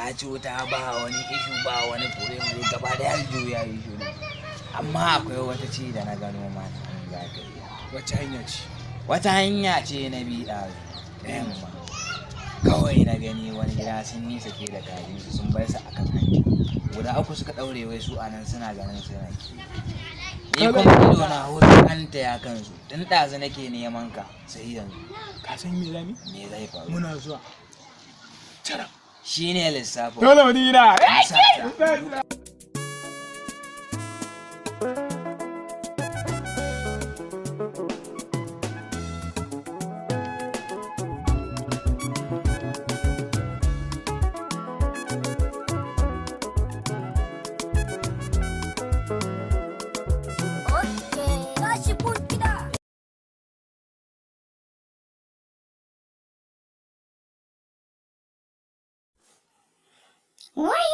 Ta ci wuta, ba wani issue, ba wani kure mu, gaba da aljihu ya yi shiru. Amma akwai wata ci da na gano mana, in za ka iya. Wacce hanya ce? Wata hanya ce na bi ɗazu da yamma, kawai na gani wani gida sun yi sake da kajinsu, sun bar su akan hanya, guda uku suka ɗaure, wai su anan suna ganin suna kiwo. Ni kuma ido na hutu an taya kansu, tun ɗazu nake neman ka, sai yanzu. Ka san me zamu? Me zai faru? Muna zuwa. Cara. Shine lissafin. Dole mu dina. Lissafta. Tashi kun gida. Wai.